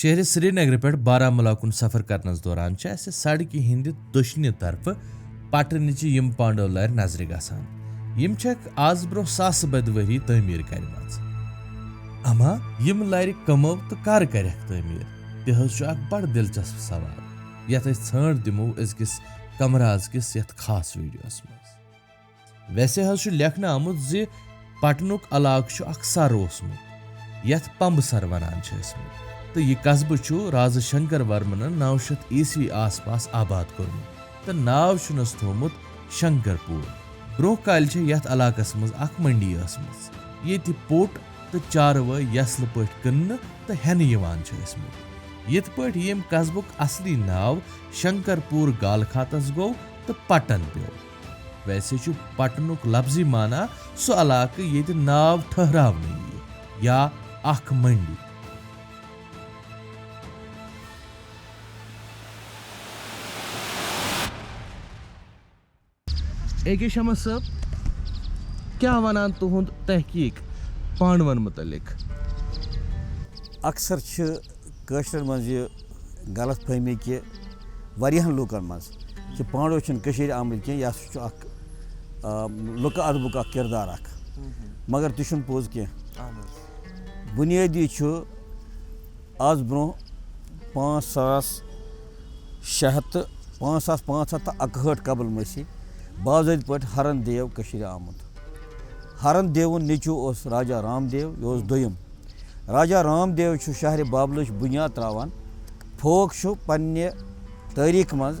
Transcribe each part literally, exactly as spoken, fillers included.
شہرِ سرینگرٕ پٮ۪ٹھ بارہمولہ کُن سفر کرنس دوران چھِ اسہِ سڑکہِ ہٕنٛدِ دٔچھنہِ طرفہٕ پٹنٕچہِ یِم پانڈو لرِ نظرِ گژھان۔ یِم چھکھ از برونٛہہ ساسہٕ بٔدۍ ؤری تعمیٖر کرِمژ۔ اما یِم لرِ کمو تہٕ کر کرکھ تعمیٖر؟ تہِ حض چھُ اکھ بڑٕ دلچسپ سوال، یتھ أسۍ ژھانٛڈ دِمو أزکِس کمراز کِس یتھ خاص ویڈیوس منٛز۔ ویسے حض چھُ لیکھنہٕ آمُت زِ پٹنُک علاقہٕ چھُ اکھ سر اوسمُت، یتھ پمبہٕ سر ونان چھِ ٲسمٕتۍ، تہٕ یہِ قصبہٕ چھُ رازٕ شنکر ورمنن نو شیٚتھ عیسوی آس پاس آباد کوٚرمُت تہٕ ناو چھُنس تھوومُت شنکر پوٗر۔ برونٛہہ کالہِ چھےٚ یتھ علاقس منٛز اکھ منڈی ٲسمٕژ، ییٚتہِ پوٚٹ تہٕ چاروٲے یسلہٕ پٲٹھۍ کٕننہٕ تہٕ ہٮ۪نہٕ یِوان چھِ ٲسمٕتۍ۔ یِتھ پٲٹھۍ ییٚمہِ قصبُک اصلی ناو شنکر پوٗر گالکھاتس گوٚو تہٕ پٹن پیوٚو۔ ویسے چھُ پٹنُک لفظی معنی سُہ علاقہٕ ییٚتہِ ناو ٹھہراونہٕ یِیہِ یا اکھ منڈی۔ اے کے شمس صٲب، کیٛاہ ونان تُہُنٛد تحقیق پانڈون متعلق؟ اکثر چھِ کٲشرٮ۪ن منٛز یہِ غلط فہمی کہِ واریاہن لوٗکن منٛز کہِ پانڈو چھِنہٕ کٔشیٖرِ آمٕتۍ کینٛہہ، یہِ ہسا چھُ اکھ، آ، لُکہٕ ادبُک اکھ کردار اکھ۔ مگر تہِ چھُنہٕ پوٚز کینٛہہ۔ بُنیٲدی چھُ از برونٛہہ پانٛژھ ساس شےٚ ہَتھ تہٕ، پانٛژھ ساس پانٛژھ ہَتھ تہٕ اَکہٲٹھ قبل مسیح باضٲبطہٕ پٲٹھۍ ہرن دیو کٔشیٖرِ آمُت۔ ہرن دیوُن نیٚچوٗ اوس راجا رام دیو، یہِ اوس دوٚیِم۔ راجا رام دیو چھُ شہرِ بابلٕچ بُنیاد ترٛاوان۔ فوک چھُ پننہِ تٲریٖخ منٛز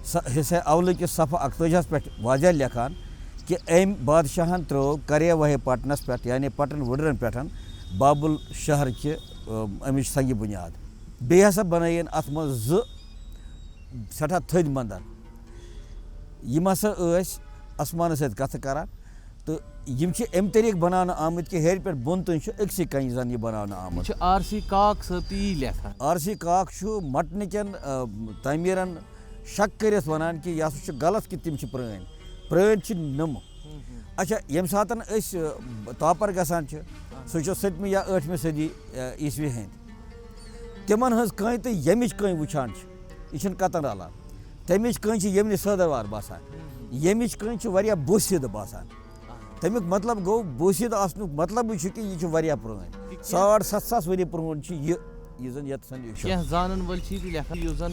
سہ-، حصہ اولہٕ کِس صفحہ اَکتٲجِہَس پٮ۪ٹھ واضح لیکھان کہِ أمۍ بادشاہن ترٛٲو کرے وہے پٹنس پٮ۪ٹھ، یعنی پٹن وُڈرن پٮ۪ٹھ، بابل شہر کہِ، ٲم، امِچ سنگہِ بُنیاد۔ بیٚیہِ ہسا بنٲیِن اتھ منٛز زٕ سٮ۪ٹھاہ تھٔدۍ مندر۔ یِم ہسا ٲسۍ آسمانس سۭتۍ کتھٕ کران۔ تہٕ یِم چھِ امہِ طریٖقہٕ بناونہٕ آمٕتۍ کہِ ہیٚرِ پٮ۪ٹھ بۄن تام چھُ أکسٕے کنہِ زن یہِ بناونہٕ آمُت۔ یہِ چھُ آر سی کاک صٲب تہِ یی لیکھان۔ آر سی کاک چھُ مٹنہٕ کٮ۪ن، آ، تعمیٖرن شک کٔرِتھ ونان کہِ یہِ ہسا چھُ غلط کہِ تِم چھِ پرٛٲنۍ، پرٛٲنۍ چھِ نٔمہٕ۔ اچھا، ییٚمہِ ساتہٕ أسۍ، آ، تاپر گژھان چھِ، سُہ چھُ سٔتمہِ یا ٲٹھمہِ صدی، آ، عیسوی ہٕنٛدۍ۔ تِمن ہٕنٛز کٔنۍ تہٕ ییٚمِچ کٔنۍ وٕچھان چھِ، یہِ چھِنہٕ کتن رلان۔ تَمِچ کٔنۍ چھِ ییٚمہِ نِش سٲدروار باسان، ییٚمِچ کٔنۍ چھِ واریاہ بوسیٖدٕ باسان۔ تَمیُک مطلب گوٚو، بوسیٖدٕ آسنُک مطلبٕے چھُ کہِ یہِ چھُ واریاہ پرٛٲنۍ۔ یہِ کینٛہہ ساڑ ستھ ساس ؤری پرٛون چھُ یہِ، یُس زَن یَتھ سَن یہِ چھُ۔ کینٛہہ زانَن وٲلۍ چھِ یہِ تہِ لیکھان، یُس زَن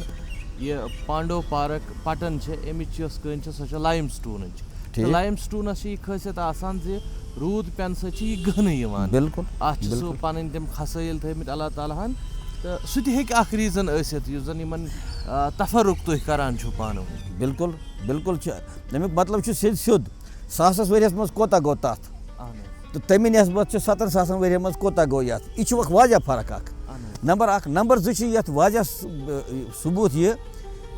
یہِ پانڈو پارک پٹن چھِ، اَمِچ یۄس کٔنۍ چھِ، سۄ چھےٚ لایِم سٹونٕچ۔ تہٕ ٹھیٖک۔ لایِم سٹونَس چھِ یہِ خٲصیت آسان زِ روٗد پٮ۪نہٕ سۭتۍ چھِ یہِ گٔہنہٕ یِوان۔ بِلکُل، اَتھ چھِ سُہ بِلکُل۔ پَنٕنۍ تِم خصٲیِل تھٲومٕتۍ اللہ تعالیٰ ہَن۔ تہٕ سُہ تہِ ہیٚکہِ اَکھ ریٖزَن ٲسِتھ، یُس زَن یِمَن، آ، تفرُق تُہۍ کَران چھُو پانہٕ ؤنۍ۔ بِلکُل، بِلکُل چھُ۔ اَمیُک مطلب چھُ سیوٚد سیوٚد۔ ساسَس ؤریَس منٛز کوٗتاہ گوٚو تَتھ؟ اہن حظ۔ تہٕ تَمہِ نٮ۪سبَت چھُ سَتَن ساسَن ؤریَن منٛز کوٗتاہ گوٚو یَتھ؟ یہِ چھُ اَکھ واضح فرق اَکھ۔ اہن حظ۔ نمبر اَکھ۔ نمبر زٕ چھُ یَتھ واضح ث-، ثبوٗت یہِ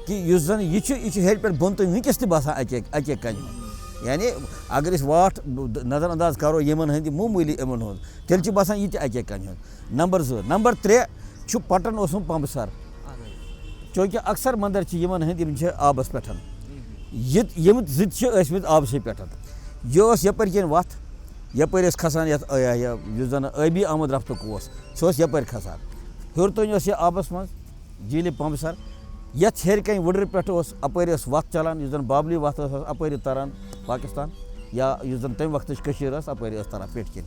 کہِ یُس زَن یہِ چھُ، یہِ چھُ ہیٚرِ پٮ۪ٹھ بۄن تام وٕنکٮ۪س تہِ باسان اَکے، اَکے کَنہِ ہُنٛد۔ یعنی اگر أسۍ واٹھ نظر انداز کَرو یِمَن ہٕنٛدِ معموٗلی یِمَن ہُنٛد، تیٚلہِ چھِ باسان یہِ تہِ اَکے کَنہِ ہُنٛد۔ نمبر زٕ۔ نمبر ترٛےٚ چھُ پَٹَن اوسمُت پمبہٕ سر۔ چوٗنٛکہِ اکثر مندر چھِ یِمن ہٕنٛدۍ، یِم چھِ آبس پٮ۪ٹھ۔ یہِ، یِم زٕ تہِ چھِ ٲسمٕتۍ آبسٕے پٮ۪ٹھ۔ یہِ ٲس یپٲرۍ کِنۍ وتھ، یپٲرۍ ٲسۍ کھسان یتھ، آ، یہِ، یہِ، یُس زن ٲبی آمد رفتُک اوس، سُہ اوس یپٲرۍ کھسان۔ ہیوٚر تانۍ اوس یہِ آبس منٛز، جھیٖلہِ پمبہٕ سر۔ یتھ ہیٚرِ کنہِ وُڈرِ پٮ۪ٹھ اوس، اپٲرۍ ٲس وتھ چلان، یُس زن بابلی وتھ ٲس، ٲس اپٲرۍ تران پاکستان، یا یُس زن تمہِ وقتٕچ کٔشیٖر ٲس، اپٲرۍ ٲس تران پیٚٹھۍ کِنۍ۔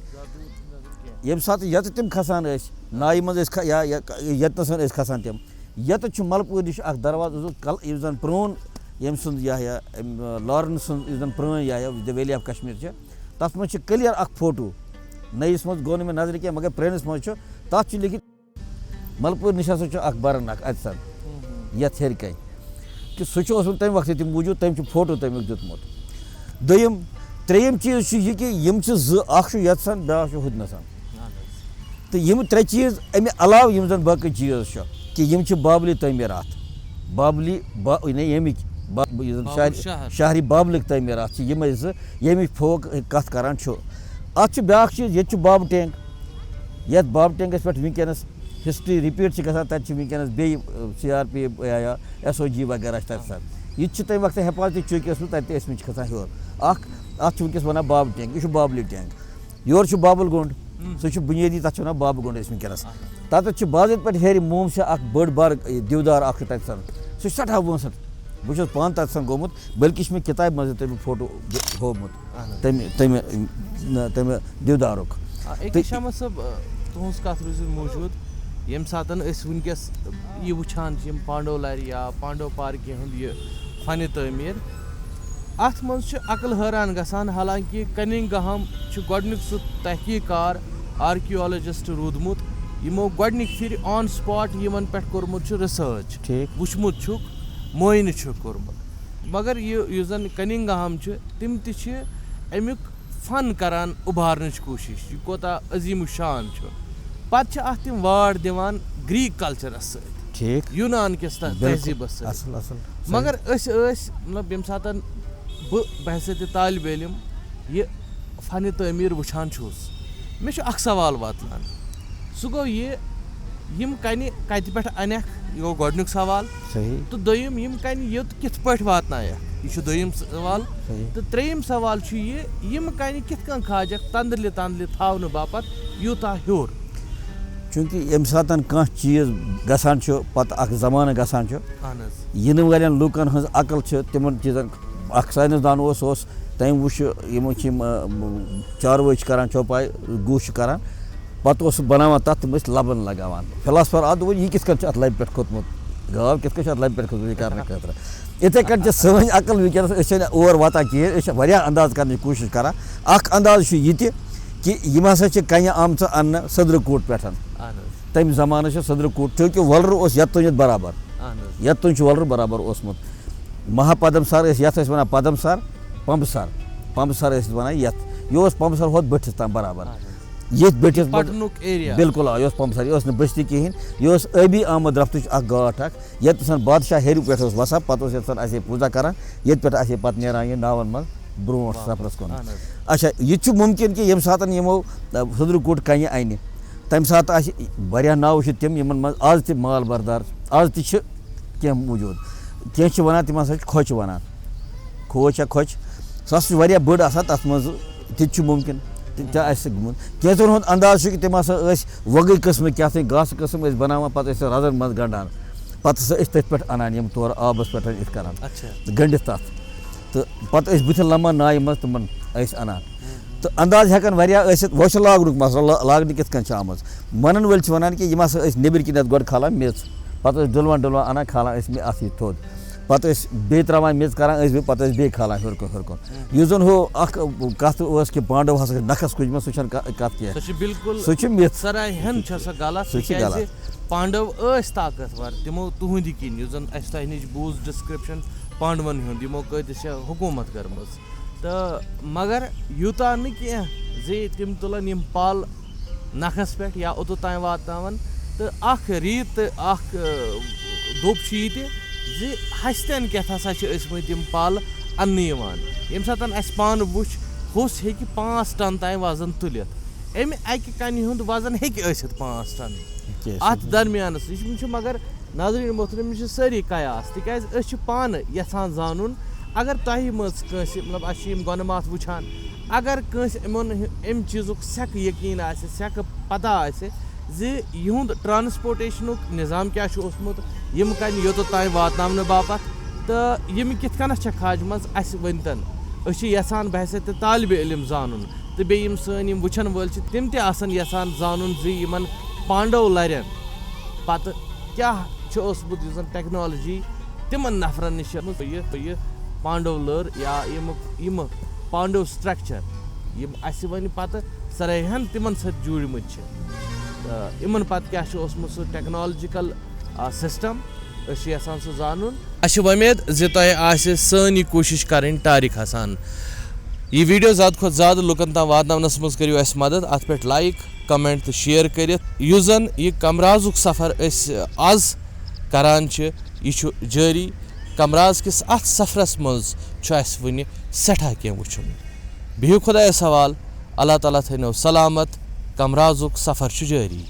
ییٚمہِ ساتہٕ یَتہٕ تِم کھسان ٲسۍ، نایہِ منٛز ٲسۍ کھا-، یا، یا یَتنَس ٲسۍ کھسان تِم۔ یَتَتھ چھُ مَلہٕ پوٗرِ نِش اَکھ دروازٕ، یُس زَن کَل-، یُس زَن پرٛون، ییٚمہِ سُنٛد یہِ ہا یہِ، أمۍ، لارنس سُنٛد یُس زَن پرٛٲنۍ یہِ ہا یہِ، The Valley of Kashmir چھِ، تَتھ منٛز چھِ clear اَکھ فوٹو۔ نٔیِس منٛز گوٚو نہٕ مےٚ نظرِ کینٛہہ، مگر پرٛٲنِس منٛز چھُ، تَتھ چھُ لیکھِتھ مَلہٕ پوٗرِ نِش ہسا چھُ اَکھ بَرَن اَکھ اَتہِ سَن، یَتھ ہیٚرِ کَنہِ۔ کہِ سُہ چھُ اوسمُت تَمہِ وقتہٕ تہِ موٗجوٗد، تٔمۍ چھُ فوٹو تَمیُک دیُتمُت۔ دوٚیِم، ترٛیٚیِم چیٖز چھُ یہِ کہِ یِم چھِ زٕ، اَکھ چھُ یَتھ سَن، بیٛاکھ چھُ ہُتہِ نَسَن۔ تہٕ یِم ترٛےٚ چیٖز اَمہِ علاوٕ یِم زَن باقٕے چیٖز چھِ، کہِ یِم چھِ بابلی تعمیٖرات۔ بابلی با-، یعنی ییٚمِکۍ با-، یُس زَن بابل شہر-، شہر۔ شہرِ بابلٕکۍ تعمیٖرات چھِ یِمَے زٕ، ییٚمِکۍ فوک کَتھ کَران چھُ۔ اَتھ چھُ بیٛاکھ چیٖز، ییٚتہِ چھُ بابہٕ ٹینٛگ۔ یَتھ بابہٕ ٹینٛگَس پٮ۪ٹھ وٕنکیٚنَس ہسٹری رِپیٖٹ چھِ گژھان، تَتہِ چھِ وٕنکیٚنَس بیٚیہِ، آ، سی آر پی یا، یا ایس او جی وغیرہ چھِ تَتہِ آسان۔ یہِ تہِ چھِ تَمہِ وقتہٕ حفاظتی چوکی ٲسمٕژ، تَتہِ تہِ ٲسمٕتۍ چھِ کھسان ہیوٚر۔ اَکھ، اَتھ چھِ وٕنکیٚس وَنان بابہٕ ٹینٛگ، یہِ چھُ بابلی ٹینٛگ۔ یورٕ چھُ بابل گونٛڈ، سُہ چھُ بُنیٲدی، تَتھ چھِ وَنان بابہٕ گُنڈ أسۍ وٕنکیٚنَس۔ تَتٮ۪تھ چھِ باضٲبطہٕ پٲٹھۍ ہیٚرِ موم چھِ اَکھ بٔڑ بار، یہِ، دِودار اَکھ چھُ تَتہِ سَن۔ سُہ چھُ سٮ۪ٹھاہ وٲنٛسَتھ۔ بہٕ چھُس پانہٕ تَتہِ سَن گوٚمُت، بلکہِ چھِ مےٚ کِتابہِ منٛز تہِ تَمیُک فوٹو ہٲومُت۔ اہن حظ۔ تَمہِ، تَمہِ، نہ، تَمہِ دِودارُک۔ آ، أکیٛاہ تہٕ شمس صٲب، آ، تُہٕنٛز کَتھ روٗزِو موٗجوٗد۔ ییٚمہِ ساتَن أسۍ وٕنکیٚس یہِ وٕچھان چھِ، یِم پانڈو لَرِ یا پانڈو پارکہِ ہُنٛد یہِ فنِ تعمیٖر، اَتھ منٛز چھِ عقل حٲران گژھان۔ حالانکہِ کننگہام چھُ گۄڈٕنیُک سُہ تحقیٖق کار، آرکیولوجسٹ روٗدمُت، یِمو گۄڈٕنِکۍ پھِرِ on spot یِمن پٮ۪ٹھ کوٚرمُت چھُ research، ٹھیٖک۔ وٕچھمُت چھُکھ، معٲینہٕ چھُکھ کوٚرمُت۔ مگر یہِ، یُس زن کننگہام چھُ، تِم تہِ چھِ اَمیُک فن کران اُبھارنٕچ کوٗشِش، یہِ کوٗتاہ عظیٖم الشان چھُ۔ پتہٕ چھِ اَتھ تِم واڑ دِوان گریٖک کلچرس سۭتۍ، ٹھیٖک۔ یوٗنان کِس تہ-، بِلکُل۔ تہذیٖبس سۭتۍ۔ اَصٕل، اَصٕل۔ صحیح۔ مگر أسۍ ٲسۍ، مطلب، ییٚمہِ ساتہٕ بہٕ بحیثیت طالب علم یہِ فن تعمیٖر وٕچھان چھُس، مےٚ چھُ اکھ سوال واتان۔ سُہ گوٚو یہِ، یِم کنہِ کتہِ پٮ۪ٹھ انکھ؟ یہِ گوٚو گۄڈٕنیُک سوال۔ صحیح۔ تہٕ دوٚیِم، یِم کنہِ یوٚت کِتھ پٲٹھۍ واتنایکھ؟ یہِ چھُ دوٚیِم سوال۔ صحیح۔ تہٕ ترٛیٚیِم سوال چھُ یہِ، یِم کنہِ کِتھ کٔنۍ کھاجکھ تندلہِ تندلہِ تھاونہٕ باپتھ یوٗتاہ ہیوٚر؟ چوٗنٛکہِ ییٚمہِ ساتہٕ کانٛہہ چیٖز گژھان چھُ، پتہٕ اکھ زمانہٕ گژھان چھُ، اہن حظ۔ یِنہٕ والٮ۪ن لوٗکن ہٕنٛز عقل چھِ تِمن چیٖزن، اکھ ساینس دان اوس، اوس تٔمۍ وٕچھ یِم چھِ یِم، آ، چاروٲے چھِ کران چوپاے، گُہہ چھِ کران، پتہٕ اوس سُہ بناوان تتھ، تِم ٲسۍ لبن لگاوان۔ فلاسفر آو، دوٚپُن، یہِ کِتھ کٔنۍ چھُ اتھ لبہِ پٮ۪ٹھ کھوٚتمُت؟ گاو کِتھ کٔنۍ چھِ اتھ لبہِ پٮ۪ٹھ کھوٚتمُت یہِ کرنہٕ خٲطرٕ؟ یِتھے کٔنۍ چھِ سٲنۍ عقل وٕنکیٚنس، أسۍ چھِنہٕ اور واتان کِہیٖنۍ، أسۍ چھِ واریاہ انداز کرنٕچ کوٗشش کران۔ اکھ انداز چھُ یہِ تہِ کہِ یِم ہسا چھِ کنہِ آمژٕ اننہٕ صدرٕ کوٗٹ پٮ۪ٹھ۔ اہن حظ۔ تمہِ زمانہٕ چھِ صدرٕ کوٗٹ، چوٗنٛکہِ وۄلرٕ اوس یتھ تُنِتھ برابر۔ اہن حظ۔ یتھ تُنۍ چھُ وۄلرٕ برابر اوسمُت۔ مہاپدم سر ٲسۍ، یتھ ٲسۍ ونان پدم سر، پمبہٕ سر۔ پمبہٕ سر ٲسۍ ونان یتھ۔ یہِ اوس پمبہٕ سر ہۄتھ بٔٹھِس تام برابر۔ اہن حظ۔ ییٚتھۍ بٔٹھِس منٛز پٹنُک ایریا۔ بِلکُل، آ، یہِ اوس پمبہٕ سر، یہِ اوس نہٕ بستی کِہیٖنۍ، یہِ اوس ٲبی آمد رفتٕچ اکھ گاٹھ اکھ، ییٚتہِ سن بادشاہ ہیٚرِ پٮ۪ٹھ اوس وسان، پتہٕ اوس ییٚتہِ سن اسہِ پوٗزا کران، ییٚتہِ پٮ۪ٹھ اسہِ پتہٕ نیران یہِ ناون منٛز برونٛٹھ سفرس کُن۔ اہن حظ۔ اچھا، یہِ تہِ چھُ مُمکِن کہِ ییٚمہِ ساتہٕ یِمو، آ، صدرٕ کوٗٹ کنہِ انہِ، تمہِ ساتہٕ آسہِ واریاہ ناوٕ چھِ تِم، یِمن منٛز آز تہِ مال بردار، آز تہِ چھِ کینٛہہ موٗجوٗد۔ کینٛہہ چھِ وَنان، تِم ہسا چھِ کھۄچہِ وَنان۔ کھوچ یا کھۄچہِ، سُہ ہسا چھُ واریاہ بٔڑ آسان، تَتھ منٛز تہِ تہِ چھُ مُمکِن، تہِ تہِ آسہِ گوٚمُت۔ کینٛژَن ہُنٛد انداز چھُ کہِ تِم ہسا ٲسۍ وۄگٕے قٕسمٕکۍ، کیٛاہ تام گاسہٕ قٕسم ٲسۍ بَناوان، پَتہٕ ٲسۍ سُہ رَزَن منٛز گنٛڈان۔ پَتہٕ ہسا ٲسۍ تٔتھۍ پٮ۪ٹھ اَنان یِم تورٕ آبَس پٮ۪ٹھ یِتھ کَنَن، اچھا۔ گٔنٛڈِتھ تَتھ۔ تہٕ پَتہٕ ٲسۍ بٕتھِ لَمان نایہِ منٛز تِمَن ٲسۍ اَنان۔ تہٕ انداز ہٮ۪کَن واریاہ ٲسِتھ، وۄنۍ چھُ لاگنُک مسلہٕ، لا-، لاگنہٕ کِتھ کٔنۍ چھِ آمٕژ۔ مَنَن وٲلۍ چھِ وَنان کہِ یِم ہسا ٲسۍ نیٚبٕرۍ کِنٮ۪تھ گۄڈٕ کھالان میٚژ، پَتہٕ ٲسۍ ڈُلوان ڈُلوان اَنان، کھالان ٲسۍ مےٚ اَتھ یہِ تھوٚد۔ پَتہٕ ٲسۍ بیٚیہِ ترٛاوان میٚژ، کَران ٲسۍ بیٚیہِ، پَتہٕ ٲسۍ بیٚیہِ کھالان ہیوٚر کُن ہیوٚر کُن۔ یُس زَن ہُہ اَکھ کَتھ ٲس کہِ پانڈو ہسا چھِ نَکھَس کھٔجمٕژ، سُہ چھَنہٕ کا-، کَتھ کینٛہہ۔ سۄ چھِ بالکل سُہ چھُ myth۔ سراہن چھےٚ سۄ غلط، سُہ چھُ تِکیٛازِ غلط۔ پانڈو ٲسۍ طاقتور تِمو تُہٕنٛدِ کِنۍ، یُس زَن اَسہِ تۄہہِ نِش بوٗز description پانڈوَن ہُنٛد، یِمو کۭتِس چھےٚ حکوٗمت کٔرمٕژ۔ تہٕ مگر یوٗتاہ نہٕ کینٛہہ زِ تِم تُلَن یِم پَل نَکھَس پٮ۪ٹھ یا اوٚتَتھ تام واتناوَن۔ تہٕ اَکھ ریٖت تہٕ اَکھ، ٲں، دوٚپ چھُ یہِ تہِ زِ ہستٮ۪ن کٮ۪تھ ہسا چھِ ٲسمٕتۍ یِم پَل اَننہٕ یِوان۔ ییٚمہِ ساتَن اَسہِ پانہٕ وُچھ، ہوٚس ہیٚکہِ پانٛژھ ٹَن تام وزن تُلِتھ۔ اَمہِ اَکہِ کَنہِ ہُنٛد وزن ہیٚکہِ ٲسِتھ پانٛژھ ٹَن۔ کیٛاہ چھُ؟ اَتھ درمیانَس، یہِ چھُ، یہِ چھُ مگر ناظریٖن محترم، یہِ چھِ سٲری قیاس، تِکیٛازِ أسۍ چھِ پانہٕ یَژھان زانُن، اگر تۄہہِ منٛز کٲنٛسہِ، مطلب، اَسہِ چھِ یِم گۄنہٕ ماتھ وٕچھان، اگر کٲنٛسہِ یِمَن ہِ-، اَمہِ چیٖزُک سٮ۪کہٕ یقیٖن آسہِ، سٮ۪کہٕ پَتہ آسہِ زِ یِہُنٛد transportationُک نظام کیٛاہ چھُ اوسمُت، یِم کَنہِ یوٚتَتھ تام واتناونہٕ باپَتھ، تہٕ یِم کِتھ کٔنَتھ چھےٚ کھاجمَژٕ، اَسہِ ؤنۍتَن۔ أسۍ چھِ یَژھان بحیثیت طالبِ علم زانُن، تہٕ بیٚیہِ یِم سٲنۍ یِم وٕچھَن وٲلۍ چھِ، تِم تہِ آسَن یَژھان زانُن زِ یِمَن پانڈو لَرٮ۪ن پَتہٕ کیٛاہ چھُ اوسمُت، یُس زَن technology تِمَن نفرَن نِش ٲسمٕژ، یہِ، یہِ پانڈو لٔر یا یِم، یِم پانڈو structure، یِم اَسہِ وۄنۍ پَتہٕ سرے ہن تِمَن سۭتۍ جوٗڑمٕتۍ چھِ۔ تہٕ یِمَن پَتہٕ کیٛاہ چھُ اوسمُت سُہ technological، آ، system، أسۍ چھِ یَژھان سُہ زانُن۔ اَسہِ چھِ وۄمید زِ تۄہہِ آسہِ سٲنۍ یہِ کوٗشِش کَرٕنۍ ٹارِک حسان۔ یہِ video زیادٕ کھۄتہٕ زیادٕ لُکَن تام واتناونَس منٛز کٔرِو اَسہِ مدد، اَتھ پٮ۪ٹھ like، comment تہٕ share کٔرِتھ۔ یُس زَن یہِ کمرازُک سفر أسۍ آز کران چھِ، یہِ چھُ جٲری۔ کمراز کِس اَتھ سفرَس منٛز چھُ اَسہِ وُنہِ سٮ۪ٹھاہ کینٛہہ وُچھُن۔ بِہِو خۄدایَس حوال، اللہ تعالیٰ تھٲینو سلامت، کمرازُک سفر چھُ جٲری۔